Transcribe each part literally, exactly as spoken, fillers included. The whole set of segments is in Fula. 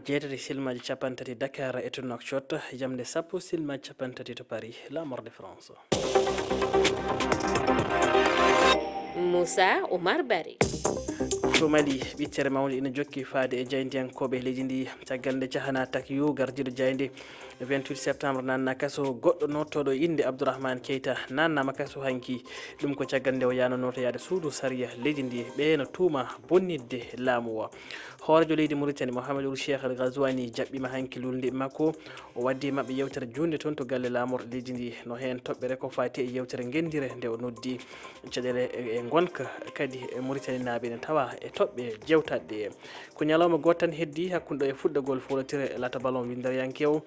Jeetati silmaaji capanɗe tati Dakar e to Nouakchott, jamɗe sappo silmaaji capanɗe tati to Paris, laamorde France. Moussa Oumar Barry. To Mali, ɓiccere mawnde ina jokki faade e jaayndiyankooɓe leydi ndi. Caggal nde Cahana Takyo, gardiiɗo jaaynde vingt-huit septembre, naatnaa kaso, goɗɗo noottooɗo innde Abdourahmane Keita naatnaama kaso hanki. Ɗum ko caggal nde o yahnunoo to yaade suudu sariya leydi ndi. Ɓe no tuuma bonnitde laamu o. Hooreejo leydi Mauritanie, Mohamedou Cheikh El Ghazouani, jaɓɓiima hanki luulnde makko. O waddi e maɓɓe yewtere juutnde toon to galle laamorɗe leydi ndi. No heen toɓɓere ko faati e yewtere ngenndire nde o noddi caɗeele e ngonka kadi e Mauritanienaaɓe ene tawa e toɓɓe jewtaɗe ɗe. Ko ñalawma gooto tan heddii hakkunde ɗo e fuɗɗagol foolotire laata ballon winndereyankeewo,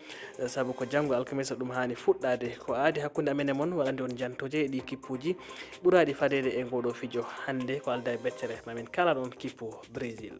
sabu ko janngo alkamisa ɗum haani fuɗɗaade. Ko aadi hakkunde amen e mon waɗande on jantooje e ɗii kippuuji ɓuraaɗi fadeede e ngooɗoo fijo. Hannde ko aldaa e bettere, ma min kaalano on kippu Brésil.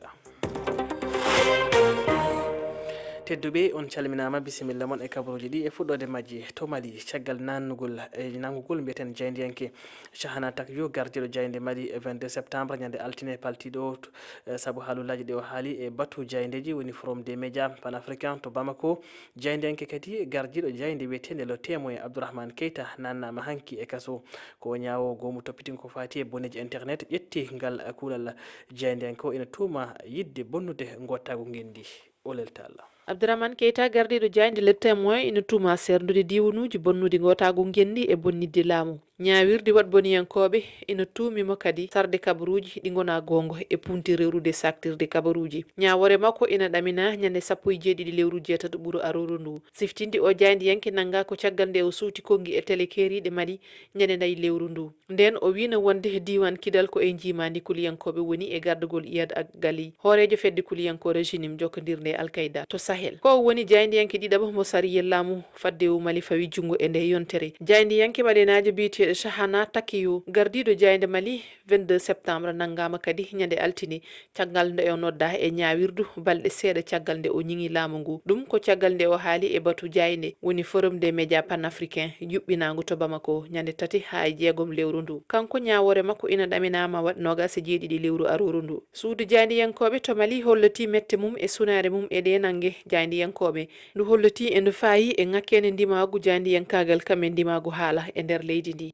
Tedduɓe, on calminaama, bisimilla mon e kabaruuji ɗi. E fuɗɗoode majji, to Mali, caggal naatnugol e nanngugol, mbiyeten, jaayndiyanke Cahana Takyo, gardiiɗo jaaynde Mali, e vingt-deux septembre, ñande altine paltiiɗo o, to, eh, sabu haalullaaji ɗi o haali e batu jaayndeeji, woni Forum des médias panafricains to Bamako. Jaayndiyanke kadi gardiiɗo jaaynde wiyeteende Le Témoin, Abdourahmane Keita, naatnaama hanki e kaso. Ko o ñaawoowo goomu toppitingol ko faati e boneeji internet, ƴetti ngal kuulal. Jaayndiyanke o ina tuuma yiɗde bonnude ngootaagu ngenndi. O lelta Allah. Abdourahmane Keita, gardiiɗo jaaynde Le Témoin, ina tuuma seerndude diiwanuuji, bonnude ngootaagu ngenndi e bonnitde laamu. Ñaawirdi waɗboniyankooɓe ina tuumi mo kadi sarde kabaruuji ɗi ngonaa goonga e puunti rewrude saaktirde kabaruuji. Ñaawoore makko ina ɗaminaa ñande sappo e jeeɗiɗi lewru jeetato ɓuru arooru ndu. Siftinde o jaayndiyanke nanngaa ko caggal nde o suuti konngi e tele keeriiɗe Mali ñande nayi lewru ndu. Ndeen o wiino wonde diiwaan Kidal ko e njiimaandi kuliyankooɓe woni e gardagol Iyad Agali, hooreejo fedde kuliyankoore JNIM jokkondirnde e Al Qaida to Sahel. Ko o woni jaayndiyanke ɗiɗaɓo mo sariyel laamu faddewu Mali fawi junngo e ndee yontere. Jaayndiyanke malinaajo biyeteeɗo Cahana Takyo, gardiiɗo jaaynde Mali, vingt-deux septembre, nanngaama kadi ñande altine, caggal nde o noddaa e ñaawirdu, balɗe seeɗa caggal nde o ñiŋi laamu ngu. Ɗum ko caggal nde o haali e batu jaaynde, woni Forum des médias panafricains, yuɓɓinaangu to Bamako ñande tati haa e jeegom lewru ndu. Kanko, ñaawoore makko ina ɗaminaa ma waɗ noogaas e jeeɗiɗi lewru arooru ndu. Suudu jaayndiyankooɓe to Mali hollitii mette mum e sunaare mum e ɗee nannge jaayndiyankooɓe. Ndu hollitii e ndu faayi e ŋakkeende ndimaagu jaayndiyankaagal kam e ndimaagu haala e nder leydi ndi.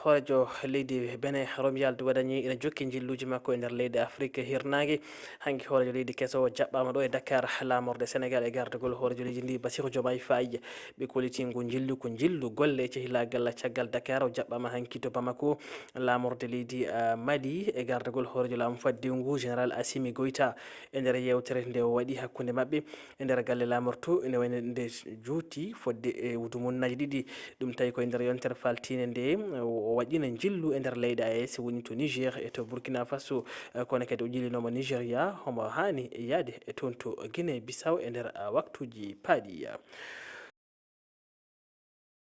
Hooreejo leydi Benin, Romuald Wadagni, ina jokki njilluuji makko e nder leyɗe Afrik hirnaange. Hanki hooreejo leydi keso o jaɓɓaama ɗo e Dakar, laamorde Senegal, e gardagol hooreejo leydi ndi, Bassirou Diomaye Faye. Ɓe kolliti ngu njillu ko njillu golle e cehilaagal. Caggal Dakar, o jaɓɓaama hanki to Bamako, laamorde leydi, ah, Mali, e gardagol hooreejo laamu faddewu ngu, Général Assimi Goïta. E nder yewtere nde o waɗi hakkunde maɓɓe e nder galle laamortu, ene wayno nde juuti fodde e wudumunnaaji ɗiɗi. Ɗum tawi ko e nder yontere faltiinde nde o waɗiino njillu e nder leyɗe A E S, woni to Niger e to Burkina Faso, eh, kono kadi o jillinooma Nigeria, homo haani yahde e toon to Guinée Bissau e nder, ah, waktuuji paaɗi.